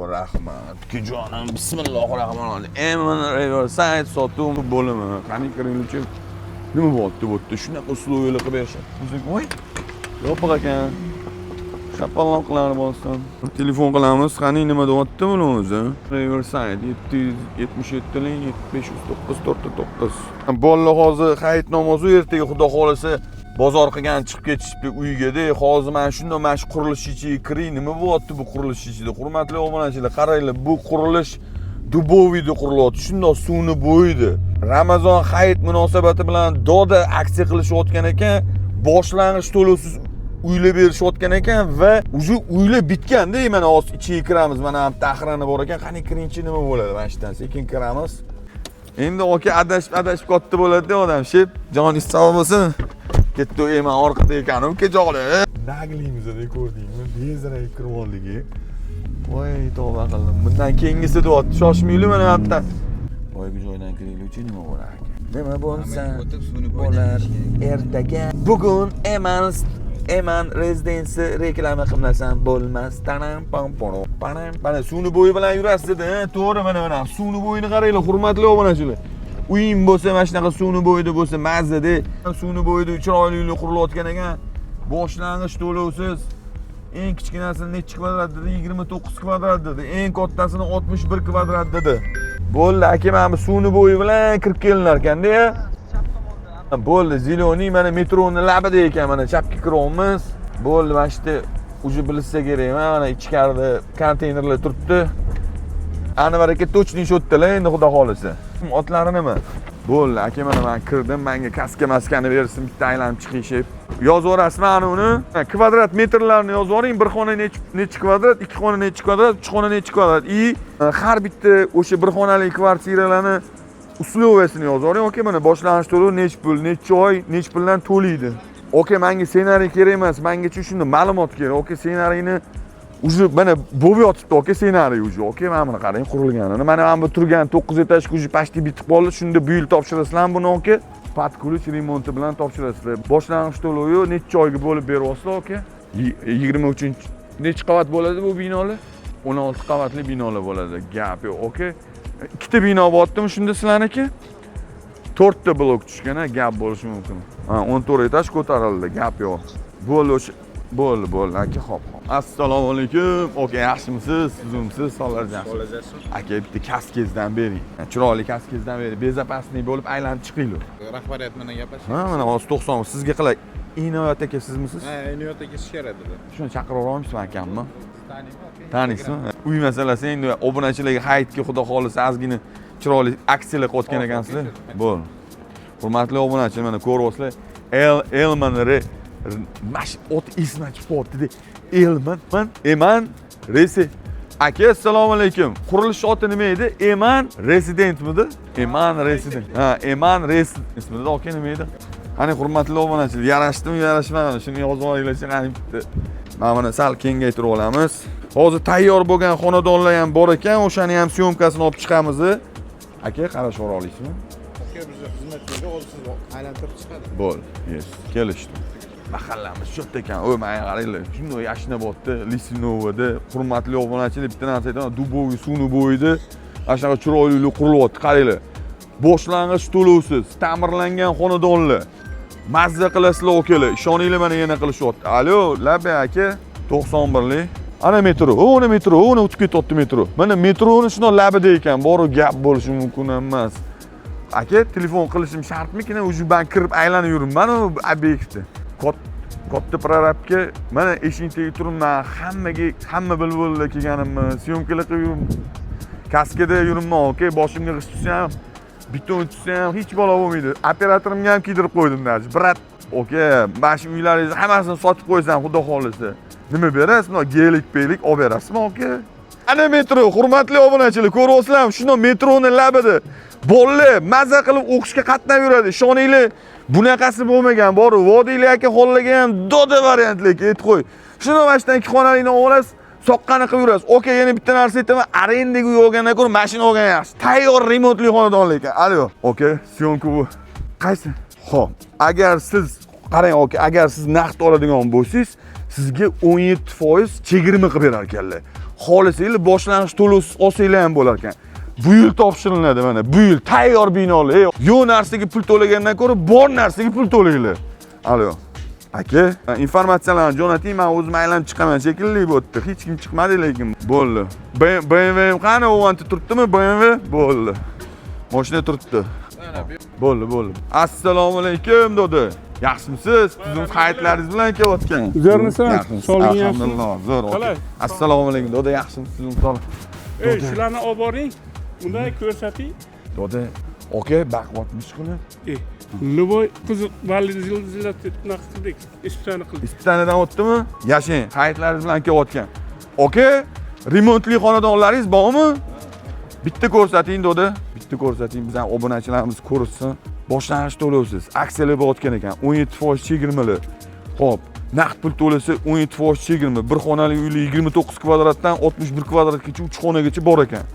Rahmat, ukajonim. Bismillohi rohmanir rohim. Eman Riverside sotuv bo'limi. Qani, kiringchi. Nima bo'lyapti bu yerda? Shunaqa условия lar qilib berishyapti bizga. Voy, yopiq ekan. Shapaloqlar bo'lsin. Telefon qilamiz. Qani, nima deyapti buni o'zi? Riverside 777 509 4 9. Bolalar hozir hayit namozi, ertaga xudo xohlasa bozor qilgan chiqib ketishibdi uyga-da. Hozir mana shunday, mana shu qurilish ichiga kiring. Nima bo'lyapti bu qurilish ichida? Hurmatli obunachilar, qaranglar, bu qurilish Дубовый da qurilyapti. Shundoq suvni bo'yida. Ramazon hayit munosabati bilan doda aksiya qilishayotgan ekan. Boshlang'ich to'lovsiz uylar berishayotgan ekan va уже uylar bitganda. Mana hozir ichiga kiramiz. Mana bu охрана bor ekan. Qani, kiringchi, nima bo'ladi? Mana shu yerdan sekin kiramiz. Endi aka, adashib adashib katta bo'ladi-da odam. Shep, joningiz sog' bo'lsin. Ketdi, man orqada ekan, ukajonlar. Наглый miz, ko'rdingmi? Bezrayib kirib oldik. Voy, tavba qildim. Bundan keyingisi deyapti. Shoshmaylik, mana bu yerdan. Boyagi joydan kiraylikchi, nima bo'lar ekan? Nima bo'lsa O'tib, suvni bo'lar bo'ydan kerak. Ertaga. Bugun Eman Residency reklama qilmasam bo'lmas. Tanam pam pam panam. Mana suvni bo'yi bilan yurasiz dedi. Ha, to'g'ri, mana mana suvni bo'yini qaranglar, hurmatli obunachilar. Uying bo'lsa, mana shunaqa suvni bo'yida bo'lsa, mazza-da. Suvni bo'yida chiroyli uylar qurilayotgan ekan. Boshlang'ich to'lovsiz. Eng kichkinasini nechi kvadrat dedi? 29 kvadrat dedi. Eng kattasini 61 kvadrat dedi. Bo'ldi, aka, mana bu suvni bo'yi bilan kirib kelinar ekanda. Bo'ldi, зелёный, mana metroni labida ekan, mana chapga kiryapmiz. Bo'ldi, mana shu yerda уже bilishsa kerak, mana ichkarida konteynerlar turibdi. Anvar aka точный shu yerdalar endi, xudo xohlasa. Otlari nima? Bo'ldi, aka, mana man kirdim, menga kaska maskani bersin, bitta aylanib chiqish. Yozib yuborasizmi ana uni? Kvadrat metrlarni yozib yuboring. Bir xona nechi kvadrat, ikki xona nechi kvadrat, uch xona nechi kvadrat. И har bitta o'sha bir xonali kvartiralarni условия sini yozib yuboring, aka. Mana boshlang'ich to'lov nechi pul, necha oy, nechi puldan to'laydi. Aka, menga ssenariy kerak emas, mengacha shunda ma'lumot kerak. Aka, ssenariyni уже mana bo'lib yotibdi, aka, ssenariy уже. Aka, mana buni qarang qurilganini. Mana bu turgan 9 этаж уже почти bitib qoldi. Shunda bu yil topshirasizlarmi buni, aka? Под ключ remonti bilan topshirasizlar. Boshlang'ich to'lovi necha oyga bo'lib beryapsizlar, aka? 23 nechi qavat bo'ladi bu binolar? 16 qavatli binolar bo'ladi. Gap yo'q, aka. Ikkita bino bo'lyaptimi shunda sizlarniki? To'rtta blok tushgan, ha, gap bo'lishi mumkin. Ha, 14 этаж ko'tarildi, gap yo'q. Bo'ldi o'sha. Bo'ldi, bo'ldi, aka, hop, hop. Assalomu alaykum. Aka, yaxshimisiz? Tuzukmisiz? Sog'ligingiz yaxshimi? Aka, bitta kaskangizdan bering. Chiroyli kaskangizdan bering. Безопасный bo'lib aylanib chiqinglar. Rahbariyat bilan gaplashamiz. Ha, mana hozir 90 sizga qilay. Inoyat aka sizmisiz? Ha, Inoyat aka ish dedi. Shuni chaqirib ololmaysizmi akamni? Taniymi, aka? Taniysizmi? Uy masalasi endi obunachilarga hayitga, xudo xohlasa, ozgina chiroyli aksiyalar qilayotgan ekansizlar. Bo'ldi. Hurmatli obunachilar, mana ko'ryapsizlar. El Elman Re mana shu ot esimdan chiqib qolibdi-da. Elman, man Eman Resi. Aka, assalomu alaykum. Qurilish oti nima edi? Eman Residentmidi? Eman Resident. Ha, Eman Resident ismida, aka, nima edi? Qani, hurmatli obunachilar, yarashdimi, yarashmadimi? Shuni yozib olinglar, qani bitta. Mana buni sal kengaytirib olamiz. Hozir tayyor bo'lgan xonadonlar ham bor ekan, o'shani ham съёмка sini olib chiqamiz. Aka, qarashib olasizmi? Aka, bizni xizmatga hozir sizni aylantirib chiqadi. Bo'ldi, yes, kelishdi. Mahallamiz shu yerda ekan. O'y, mana qaranglar, shunday yashnabotda, Lisenovada, hurmatli obunachilar, bitta narsa aytaman, Дубовый suvni bo'yida mana shunaqa chiroyli uylar qurilyapti, qaranglar. Boshlang'ich to'lovsiz, ta'mirlangan xonadonlar. Mazza qilasizlar, akalar. Ishoninglar, mana yana qilishyapti. Alo, labay aka, 91lik. Ana metro, o, metro, uni o'tib ketyapti metro. Mana metroni shundoq labida ekan, boru gap bo'lishi mumkin emas. Aka, telefon qilishim shartmikin? Уже man kirib aylanib yuribman u obyektni. Katta prorabga mana eshikning tagida turibman, hammaga hamma bilib bo'ldi kelganimni, съёмка lar qilib yuribman. Kaskada yuribman, aka, boshimga g'isht tushsa ham, beton tushsa ham hech balo bo'lmaydi. Operatorimga ham kiydirib qo'ydim даже. Брат, aka, mana shu uylaringizni hammasini sotib qo'ysam, xudo xohlasa. Nima berasiz? Bundoq gelik pelik olib berasizmi, aka? Ana metro, hurmatli obunachilar, ko'ryapsizlarmi? Shundoq metroni labida. Bolalar maza qilib o'qishga qatnab yuradi. Ishoninglar, bunaqasi bo'lmagan. Bor, vodiylik aka xollagan ham doda variantli aytib qo'y. Shuni mana shundan ikki xonalikni olasiz, soqqani qilib yurasiz. Aka, yana bitta narsa aytaman, arendaga uy olgandan ko'ra mashina olgan yaxshi. Tayyor remontli xonadonlar ekan. Alo, aka, съёмка bu. Qaysi? Xo'p, agar siz qarang, aka, agar siz naqd oladigan bo'lsangiz, sizga 17% chegirma qilib berar ekanlar. Xohlasanglar, boshlang'ich to'lovsiz olsanglar ham bo'lar ekan. Bu yil topshiriladi mana. Bu yil tayyor binolar. Ey, yo'q narsaga pul to'lagandan ko'ra bor narsaga pul to'langlar. Alo. Aka, informatsiyalarni jo'nating, men o'zim aylanib chiqaman shekilli bu yerda. Hech kim chiqmadi lekin. Bo'ldi. BMW qani, o'vanta turibdimi? BMW? Bo'ldi. Mashina turibdi. Bo'ldi, bo'ldi. Assalomu alaykum, dedi. Yaxshimisiz? Sizning hayitlaringiz bilan kelayotgan. Zo'rmisan? Yaxshimisiz? Sog'lig'ing yaxshimi? Alhamdulillah, zo'r. Qalay? Assalomu alaykum, doda, yaxshimisiz? Sog'lik. Ey, shularni olib boring. Undan ko'rsating. Doda, aka, baquvvatmish qilib. Ey, любой qiziq validizlat qildik. Испытание qildik. Испытание dan o'tdimi? Yashang, hayitlaringiz bilan kelayotgan. Aka, remontli xonadonlaringiz bormi? Bitta ko'rsating, doda. Bitta ko'rsating, bizning obunachilarimiz ko'rsin. Boshlang'ich to'lovsiz. Aksiyalar bo'layotgan ekan. 17% chegirmalar. Xo'p, naqd pul to'lasa 17% chegirma. Bir xonali uylar 29 kvadratdan 61 kvadratgacha, 3 xonagacha bor ekan.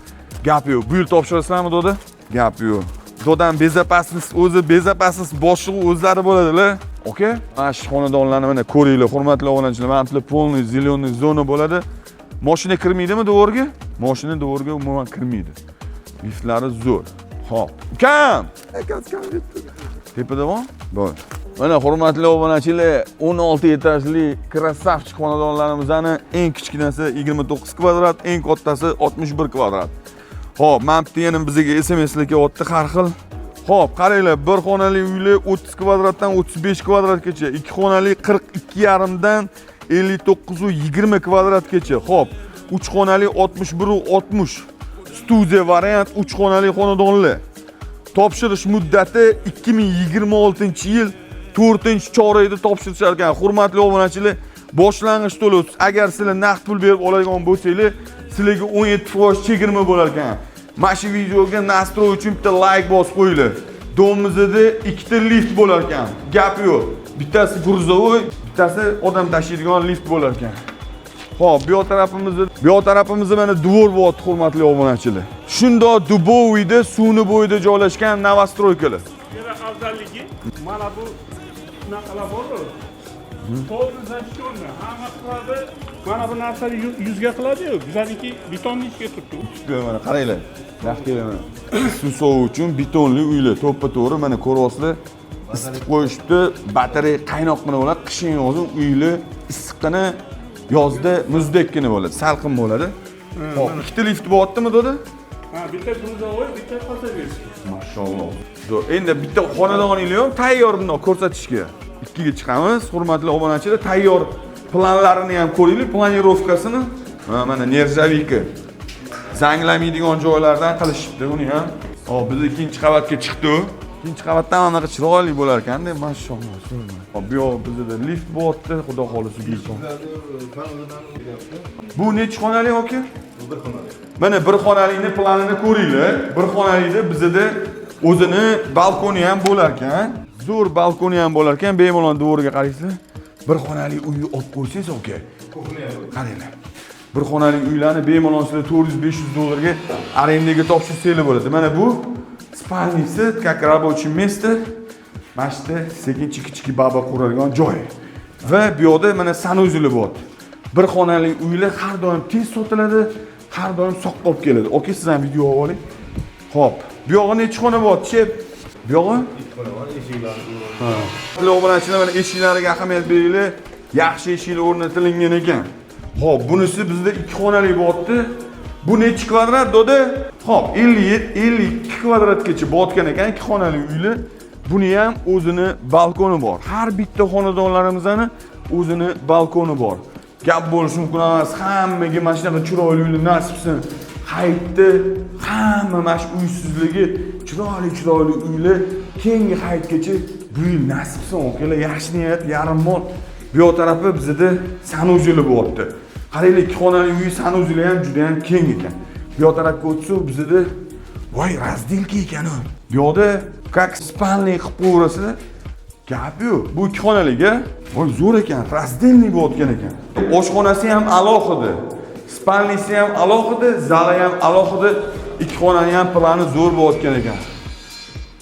Gap yo'q. Bu yil topshirasizlarmi, doda? Gap yo'q. Dodam безопасность o'zi, безопасность boshlig'i o'zlari bo'ladilar. Aka, mana shu xonadonlarni mana ko'ringlar, hurmatli obunachilar. Mana bular полный зеленый zona bo'ladi. Mashina kirmaydimi двор ga? Mashina двор ga umuman kirmaydi. Liftlari zo'r. Xo'p. Ukam! Tepada bor? Bor. Mana, hurmatli obunachilar, 16 etajli красавчик xonadonlarimizni eng kichkinasi 29 kvadrat, eng kattasi 61 kvadrat. Xo'p, mana bitta yana bizga SMSlar kelyapti har xil. Xo'p, qaranglar, bir xonali uylar 30 kvadratdan 35 kvadratgacha, ikki xonali 42,5 dan 59,20 kvadratgacha. Xo'p, uch xonali 61,60. Studiya variant 3 xonali xonadonlar. Topshirish muddati 2026-yil 4-chorakda topshirishar ekan. Hurmatli obunachilar, boshlang'ich to'lov, agar sizlar naqd pul berib oladigan bo'lsanglar, sizlarga 17% chegirma bo'lar ekan. Mana shu videoga настрой uchun bitta layk bosib qo'yinglar. Дом imizda ikkita lift bo'lar ekan. Gap yo'q. Bittasi грузовой, bittasi odam tashiydigan lift bo'lar ekan. Xo'p, bu yoq tarafimizda mana двор bo'lyapti, hurmatli obunachilar. Shundoq Дубовый da, suvni bo'yida joylashgan новостройка lar. Yana afzalligi, mana bu bunaqalar boru. Полный защищенный. Hamma qiladi. Mana bu narsani yuzga qiladi-yu, bizaniki betonni ichiga turibdi. Mana qaranglar. Yaxshi keling mana. Suv sovuq uchun betonli uylar, to'ppa-to'g'ri mana ko'ryapsizlar. Isitib qo'yishibdi, batareya qaynoqqina bo'ladi. Qishin yozin uylar issiqqina, yozda muzdekkina bo'ladi, salqin bo'ladi. Xo'p, ikkita lift bo'lyaptimi, doda? Ha, bitta грузовой, bitta пассажирский. Mashalloh. Zo'r. Endi bitta xonadoninglar ham tayyor bundoq ko'rsatishga. Ikkiga chiqamiz, hurmatli obunachilar, tayyor planlarini ham ko'ringlar, планировка sini. Ha, mana нержавейка. Zanglamaydigan joylardan qilishibdi uni ham. Hop, biz ikkinchi qavatga chiqdik. Ikkinchi qavatdan anaqa chiroyli bo'lar ekanda, mashalloh. Hop, bu yoq bizda lift bo'lyapti, xudo xohlasa beton. Bu nechi xonali, aka? Bir xonali. Mana bir xonalikni planini ko'ringlar. Bir xonalikda bizada o'zini balkoni ham bo'lar ekan. Zo'r balkoni ham bo'lar ekan. Bemalol двор ga qaraysizlar. Bir xonali uyni olib qo'ysangiz, aka. Qaranglar. Bir xonali uylarni bemalol sizlar 400-500 dollarga arendaga topshirsanglar bo'ladi. Mana bu спальни si, как рабочий место. Mana shu yerda sekin chiki-chiki baba quradigan joy. Va bu yoqda mana санузел i bo'lyapti. Bir xonali uylar har doim tez sotiladi, har doim soqqa olib keladi. Aka, siz ham video olib oling. Xo'p, bu yog'i nechi xona bo'lyapti, шеф? Bu yog'i? Ikki xona bor, eshiklari. Ha. Obunachilar, mana eshiklariga ahamiyat beringlar. Yaxshi eshiklar o'rnatilgan ekan. Xo'p, bunisi bizda ikki xonali bo'lyapti. Bu nechi kvadrat, doda? Xo'p, 57, 52 kvadratgacha bo'layotgan ekan ikki xonali uylar. Buni ham o'zini balkoni bor. Har bitta xonadonlarimizni o'zini balkoni bor. Gap bo'lishi mumkin emas. Hammaga mana shunaqa chiroyli uylar nasib qilsin. Hayitda hamma mana shu uysizligi chiroyli chiroyli uylar keyingi hayitgacha bu yil nasib qilsin, okalar, yaxshi niyat yarim mol. Bu yoq tarafi bizada санузел i bo'lyapti. Qaranglar, ikki xonali uy санузел i ham juda ham keng ekan. Bu yoq tarafga o'tsa, bizada voy, разделка ekan u. Bu yoqda как спальный qilib qo'yaverasizlar. Gap yo'q. Bu ikki xonalik, a? Voy, zo'r ekan, раздельный bo'layotgan ekan. Oshxonasi ham alohida, спальни si ham alohida, zali ham alohida. Ikki xonani ham plani zo'r bo'layotgan ekan.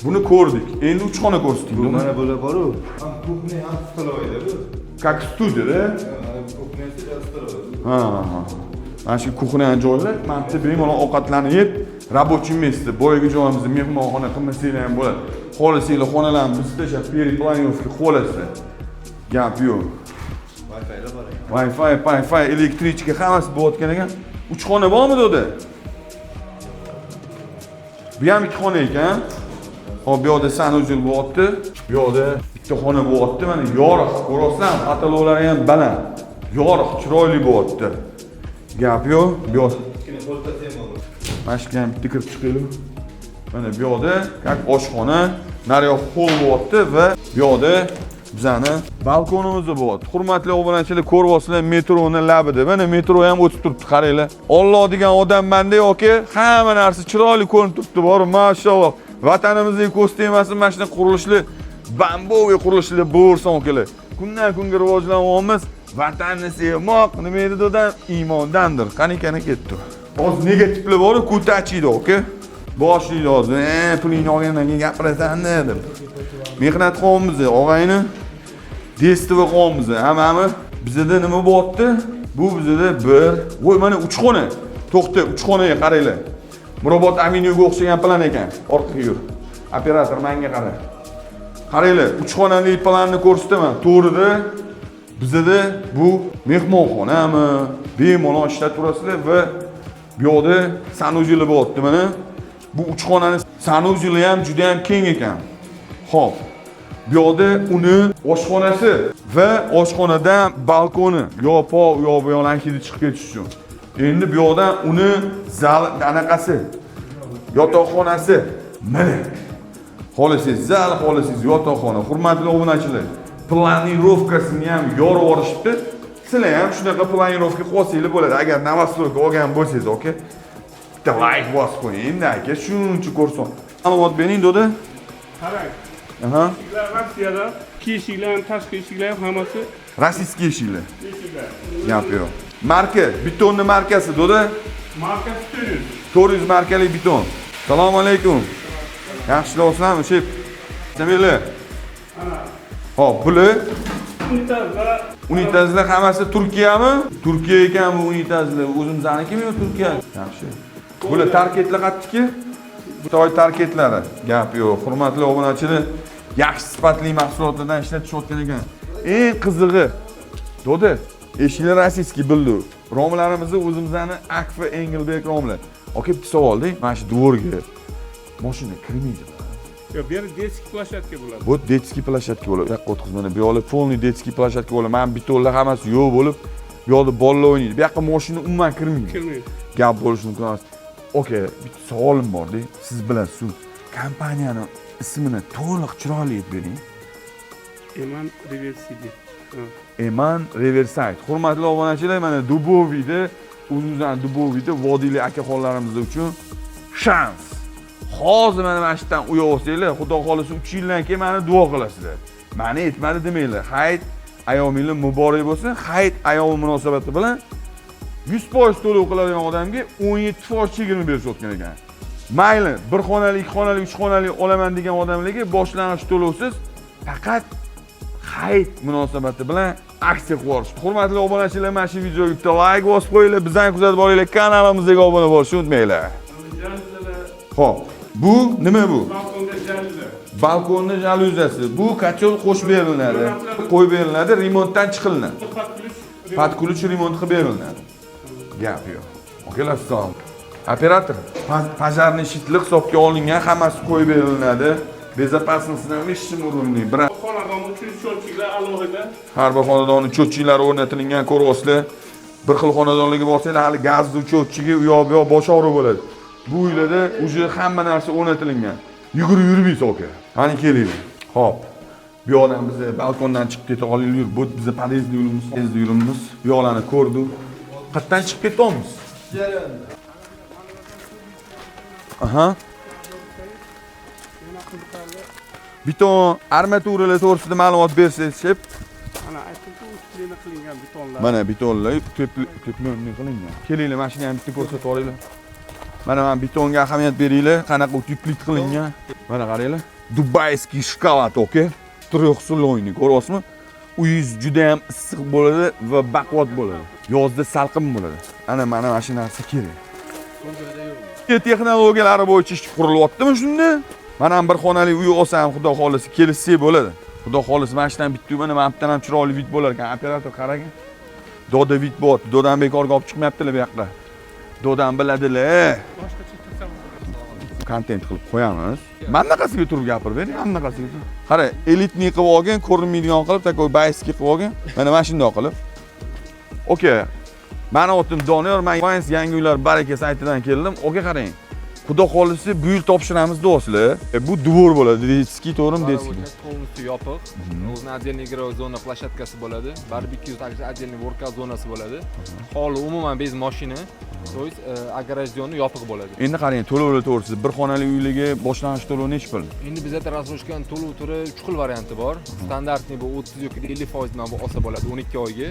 Buni ko'rdik. Endi uch xona ko'rsating. Bu mana bular boru. Ham кухня, ham столовой da bu. Как студия, да? Mana bu кухня si, столовой. Ha, ha, ha. Mana shu кухня joylar, mana bu yerda bemalol ovqatlarni yeb, рабочий место, boyagi joyimizni mehmonxona qilmasanglar ham bo'ladi. Xohlasanglar, xonalarni buzib tashlab, перепланировка qilib olasizlar. Gap yo'q. Wi-Fi'lar bor ekan. Wi-Fi, Wi-Fi, электричка, hammasi bo'layotgan ekan. Uch xona bormi, doda? Bu ham ikki xona ekan. Hop, bu yoqda санузел bo'lyapti. Bu yoqda bitta xona bo'lyapti. Mana, yorug', ko'ryapsizlarmi? Потолок lari ham baland. Yorug', chiroyli bo'lyapti. Gap yo'q. Bu yoq Kichkina o'rtasi ham bor. Mana shu yerga ham bitta kirib chiqaylik. Mana bu yoqda как oshxona, naryoq холл bo'lyapti va bu yoqda bizani balkonimiz bo'lyapti. Hurmatli obunachilar, ko'ryapsizlar, metroni labida. Mana, metro ham o'tib turibdi, qaranglar. Olloh degan odammanda yoki hamma narsa chiroyli ko'rinib turibdi, bor, mashalloh. Vatanimizning ko'z tegmasin, mana shunaqa qurilishli, бомбовый qurilishlar bo'lsin, akalar. Kundan kunga rivojlanyapmiz. Vatanni sevmoq nima edi, dodam? Iymondandir. Qani, qani, ketdi. Hozir negativlar bor, ko'tachiydi, aka. Boshlaydi hozir, pulingni olgandan keyin gapirasan deb. Mehnat qilyapmiz, og'ayni. Детство qilyapmiz. Hammami bizada nima bo'lyapti? Bu bizada bir, voy, mana uch xona. To'xta, uch xonaga qaranglar. Mirobod avenyuga o'xshagan plan ekan. Orqaga yur. Operator, menga qara. Qaranglar, uch xonali planni ko'rsataman. To'g'rida bizada bu mehmonxonami? Bemalol ishlatib turasizlar va bu yoqda санузел i bo'lyapti mana. Bu uch xonani санузел i ham juda ham keng ekan. Xo'p. Bu yoqda uni oshxonasi va oshxonadan balkoni, yo po, yo bu yoqdan hidi chiqib ketish uchun. Endi bu yoqdan uni zal anaqasi, yotoqxonasi. Mana. Xohlasangiz zal, xohlasangiz yotoqxona. Hurmatli obunachilar, планировка sini ham yorib yuborishibdi. Sizlar ham shunaqa планировка qilib olsanglar bo'ladi. Agar новостройка olgan bo'lsangiz, aka, bitta layk bosib qo'ying endi, aka, shuncha ko'rsin. Ma'lumot bering, doda. Qarang. Aha. Eshiklar Rossiyada, ikki eshiklar ham, tashqi eshiklar ham, hammasi Российский eshiklar. Eshiklar. Gap yo'q. Marka, betonni markasi, doda. Markasi 400. 400 markali beton. Assalomu alaykum. Yaxshilar, shef? Jamila. Ana Hop, bular unitazlar. Unitazlar hammasi Turkiyami? Turkiya ekan bu unitazlar. O'zimiznikimi yo Turkiya? Yaxshi. Bular tarketlar qayerdiki? Xitoy tarketlari. Gap yo'q. Hurmatli obunachilar, yaxshi sifatli mahsulotlardan ishlatishayotgan ekan. Eng qizig'i, doda, eshiklar российский, bildi. Romlarimizni o'zimizni Akfa Engelberg romlar. Aka, bitta savolda, mana shu двор ga mashina kirmaydi. Yo'q, bu yer детский площадка bo'ladi. Bu детский площадка bo'ladi. Bu yoqqa o'tqiz, mana bu yoqlar полный детский площадка bo'ladi. Mana betonlar hammasi yo'q bo'lib, bu yoqda bolalar o'ynaydi. Bu yoqqa mashina umuman kirmaydi. Kirmaydi. Gap bo'lishi mumkin emas. Aka, bitta savolim borda, siz bilasiz, shu kompaniyani ismini to'liq chiroyli aytib bering. Eman Riverside. Ha. Eman Riverside. Hurmatli obunachilar, mana Дубовый da, o'zimizdan Дубовый da vodiylik akaxonlarimiz uchun shans. Hozir mana shu yerdan uy olsanglar, Xudo xohlasa, 3 yildan keyin mani duo qilasizlar. Mani aytmadi demanglar. Hayit ayyominglar muborak bo'lsin. Hayit ayyomi munosabati bilan 100% to'lov qiladigan odamga 17% chegirma berishayotgan ekan. Mayli, bir xonali, ikki xonali, uch xonali olaman degan odamlarga boshlang'ich to'lovsiz, faqat hayit munosabati bilan aksiya qilib yuborishdi. Hurmatli obunachilar, mana shu videoga bitta layk bosib qo'yinglar, bizani kuzatib boringlar, kanalimizga obuna bo'lishni unutmanglar. Jalyuzilar, Xo'p, bu nima bu? Balkonda jalyuzi. Balkonni jalyuzasi. Bu котёл qo'shib beriladi. Qo'yib beriladi, remontdan chiqilinadi. Под ключ. Под ключ remont qilib beriladi. Gap yo'q. Akalar, salom. Operator, пожарный щит li hisobga olingan, hammasi qo'yib beriladi. Безопасность высшем уровне. Bir Xonadon uchun счётчик lar alohida. Har bir xonadonni счётчик lari o'rnatilgan, ko'ryapsizlar. Bir xil xonadonlarga borsanglar, hali gazni счётчик i u yoq bu yoq bosh og'riq bo'ladi. Bu uylarda уже hamma narsa o'rnatilgan. Yugurib yurmaysiz, aka. Qani, kelinglar. Xo'p. Bu yoqdan biz balkondan chiqib keta olaylik. Bu bizni podyezdli yo'limiz, podyezdli yo'limiz. Bu yoqlarni ko'rdik. Qayerdan chiqib ketyapmiz? Jarayonda. Aha. Yana qiziqarli. Beton armaturalar to'g'risida ma'lumot bersangiz, shef. Ana, aytdim-ku, утепление qilingan betonlar. Mana betonlar утепление qilingan. Kelinglar, mana shuni ham bitta ko'rsatib olinglar. Mana betonga ahamiyat beringlar, qanaqa утеплить qilingan. Mana qaranglar. Дубайский шоколад, aka. Трехслойный, ko'ryapsizmi? Uyingiz juda ham issiq bo'ladi va baquvvat bo'ladi. Yozda salqin bo'ladi. Ana mana shu narsa kerak. Texnologiyalari bo'yicha ish qurilyaptimi shunda? Man ham bir xonali uy olsam, xudo xohlasa, kelishsak bo'ladi. Xudo xohlasa, mana shundan bitta uy, mana bu yerdan ham chiroyli вид bo'lar ekan. Operator qaragin. Doda вид bo'lyapti. Dodam bekorga olib chiqmayaptilar bu yoqqa. Dodam biladilar. Boshqacha tasavvur. Kontent qilib qo'yamiz. Mana bunaqasiga turib gapirib bering, mana bunaqasiga turib. Qara, элитный qilib olgin, ko'rinmaydigan qilib, такой байский qilib olgin. Mana shundoq qilib. Okey. Mani otim Doniyor, men Vines yangi uylar baraka saytidan keldim. Okey, qarang. Xudo xohlasa, bu yil topshiramiz do'stlar. Bu двор bo'ladi, детский, to'g'rimi, детский? Полностью yopiq. O'zini отдельный игровой зона, площадка si bo'ladi. Барбекю, также отдельный workout zonasi bo'ladi. Holi umuman без mashina, то есть огражденный, yopiq bo'ladi. Endi qarang, to'lovlar to'g'risida, bir xonali uylarga boshlang'ich to'lov nechi pul? Endi bizda рассрочка ni to'lov turi 3 xil varianti bor. Стандартный bu 30 yoki 50% bilan bu olsa bo'ladi 12 oyga.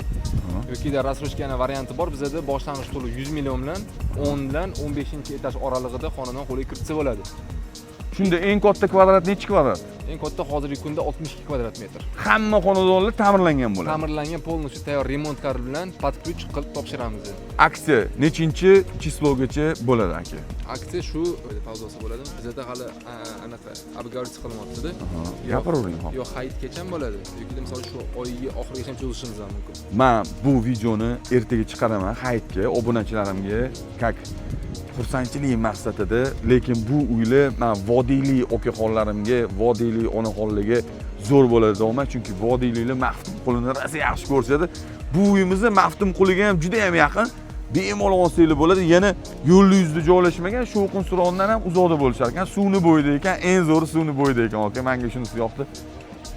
Yoki рассрочка ni varianti bor. Bizada boshlang'ich to'lov 100 million bilan 10 bilan 15 etaj oralig'ida xonadon qo'lga kiritsa bo'ladi. Shunda eng katta kvadrat nechi kvadrat? Eng katta hozirgi kunda 62 kvadrat metr. Hamma xonadonlar ta'mirlangan bo'ladi. Ta'mirlangan, полностью tayyor, remontlar bilan под ключ qilib topshiramiz. Aksiya nechinchi число gacha bo'ladi, aka? Aksiya shu pauzosi bo'ladi. Bizada hali anaqa обговорить qilinmayapti-da. Gapiravering hop. Yo hayitgacha bo'ladi, yoki misol shu oygi oxirigacha cho'zishimiz ham mumkin. Man bu videoni ertaga chiqaraman hayitga, obunachilarimga как xursandchilik maqsadida, lekin bu uylar man vodiylik okaxonlarimga, vodiylik onaxonlarga zo'r bo'ladi deyapman, chunki vodiyliklar Maftumqulini rosa yaxshi ko'rishadi. Bu uyimizni Maftumquliga ham juda ham yaqin. Bemalol olsanglar bo'ladi. Yana yo'lni yuzida joylashmagan, shovqin surondan ham uzoqda bo'lishar ekan. Suvni bo'yida ekan, eng zo'ri suvni bo'yida ekan aka. Menga shunisi yoqdi.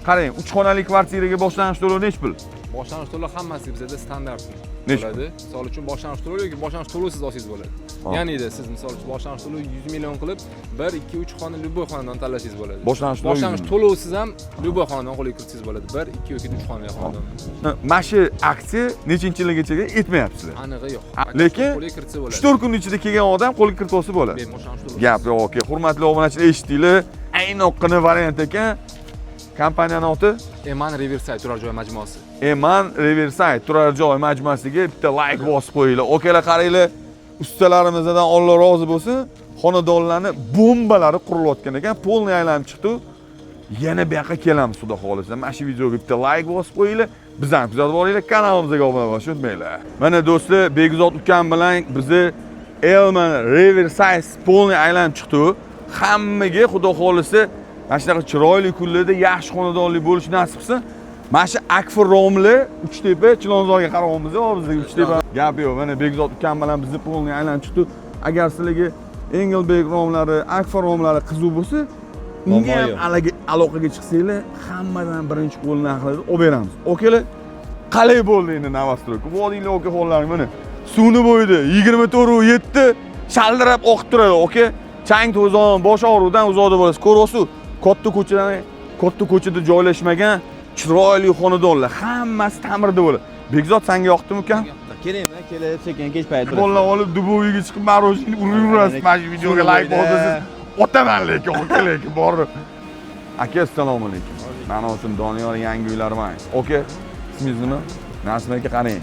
Qarang, 3 xonali kvartiraga boshlang'ich to'lov nechi pul? Boshlang'ich to'lov hammasi bizada standart Nechi? bo'ladi. Misol uchun, boshlang'ich to'lov yoki boshlang'ich to'lovsiz olsangiz bo'ladi. Ya'ni siz misol uchun boshlang'ich to'lov 100 million qilib, 1, 2, 3 xona, любой xonadon tanlashingiz bo'ladi. Boshlang'ich to'lov 100 Boshlang'ich million. to'lovsiz ham любой xonadon qo'lga kiritsangiz bo'ladi. 1, 2 yoki 3 xona xonadon. Mana shu aksiya nechinchi yilgacha aytmayapsizlar. Anig'i yo'q. Lekin qo'lga kiritsa bo'ladi. 3-4 kun ichida kelgan odam qo'lga kiritib olsa bo'ladi. Boshlang'ich to'lov. Gap yo'q, aka. Hurmatli obunachilar, eshitdinglar. Aynoqqina variant ekan. Kompaniyani oti Eman Riverside turar joy majmuasi. Eman Riverside turar joy majmuasiga bitta layk bosib qo'yinglar. Okalar, qaranglar, ustalarimizdan Alloh rozi bo'lsin. Xonadonlarni bombalari qurilayotgan ekan. Полный aylanib chiqdi. Yana bu yoqqa kelamiz, xudo xohlasa. Mana shu videoga bitta layk bosib qo'yinglar. Bizani kuzatib boringlar, kanalimizga obuna bo'lishni unutmanglar. Mana do'stlar, Begzod ukam bilan bizni Elman Riverside полный aylanib chiqdi. Hammaga xudo xohlasa mana shunaqa chiroyli kunlarda yaxshi xonadonli bo'lish nasib qilsin. Mana shu Akfa romli Uchtepa, Chilonzorga qarayapmiz, bizga Uchtepa. Gap yo'q. Mana Begzod ukam bilan bizni полный aylanib chiqdi. Agar sizlarga Engelberg romlari, Akfa romlari qiziq bo'lsa, unga ham aloqaga chiqsanglar, hammadan birinchi qo'l narxlarda olib beramiz. Okalar, qalay bo'ldi endi новостройка? Vodiyli okaxonlar, mana suvni bo'yida 24/7 shaldirab oqib turadi, aka. Chang to'zon, bosh og'riqdan uzoqda bo'lasiz. Ko'ryapsiz, katta ko'chadan, katta ko'chada joylashmagan chiroyli xonadonlar, hammasi ta'mirda bo'ladi. Bekzod, senga yoqdimi ukam? Keling, kelib sekin kech payt. Bolalar olib Dubayga chiqib мороженое uraverasiz. Mana shu videoga layk bosasiz. Otaman lekin, aka, lekin borib. Aka, assalomu alaykum. Mani otim Doniyor, yangi uylar. Aka, ismingiz nima? Nasim aka, qarang.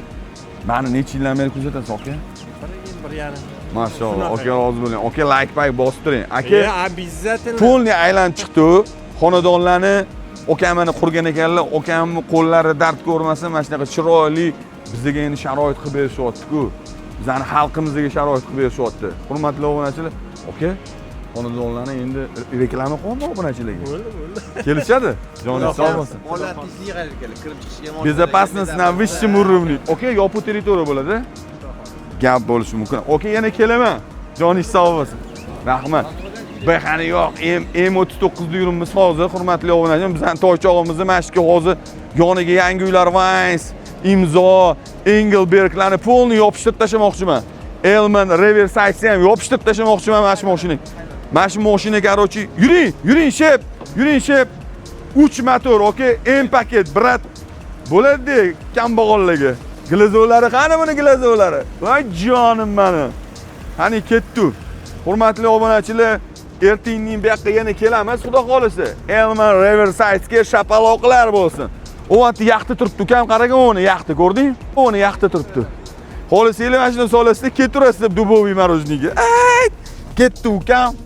Mani necha yildan beri kuzatasiz, aka? Bir yil, 1,5. Mashalloh, aka, rozi bo'ling. Aka, layk payk bosib turing. Aka, Обязательно. Полный aylanib chiqdi. Xonadonlarni okam mana qurgan ekanlar. Okamni qo'llari dard ko'rmasin, mana shunaqa chiroyli bizga endi sharoit qilib berishyapti-ku. Bizani xalqimizga sharoit qilib berishyapti. Hurmatli obunachilar, aka, xonadonlarni endi reklama qilyapman obunachilarga. Bo'ldi, bo'ldi. Kelishadi? Joningiz sog' bo'lsin. Bolalar tinchlik qarayotganlar, kirib chiqishga. Безопасность на высшем уровне. Okey, yopiq territoriya bo'ladi. Gap bo'lishi mumkin. Okey, yana kelaman. Joningiz sog' bo'lsin. Rahmat. Behani yo'q, M M39 da yuribmiz hozir, hurmatli obunachilar. Bizning toychog'imizni mana shu hozir yoniga yangi uylar Vines, Imzo, Engelberglarni полный yopishtirib tashlamoqchiman. Elman Riverside ham yopishtirib tashlamoqchiman mana shu mashina. Mana shu mashina, короче, yuring, yuring shep, yuring shep. 3 motor, okey, M paket, брат. Bo'ladi kambag'allarga. Глазо lari qani buni, глазо lari? Voy jonim mani. Qani ketdi. Hurmatli obunachilar, ertangi bu yoqqa yana kelamiz, xudo xolisa. Elman Riverside'ga shapaloqlar bo'lsin. U vaqtda yaxta turibdi, ukam, qarang, uni yaxta ko'rding? Uni yaxta turibdi. Xohlasanglar mana shuni solasizlar, ketaverasizlar дубовый мороженое ga. Ay, ketdi ukam.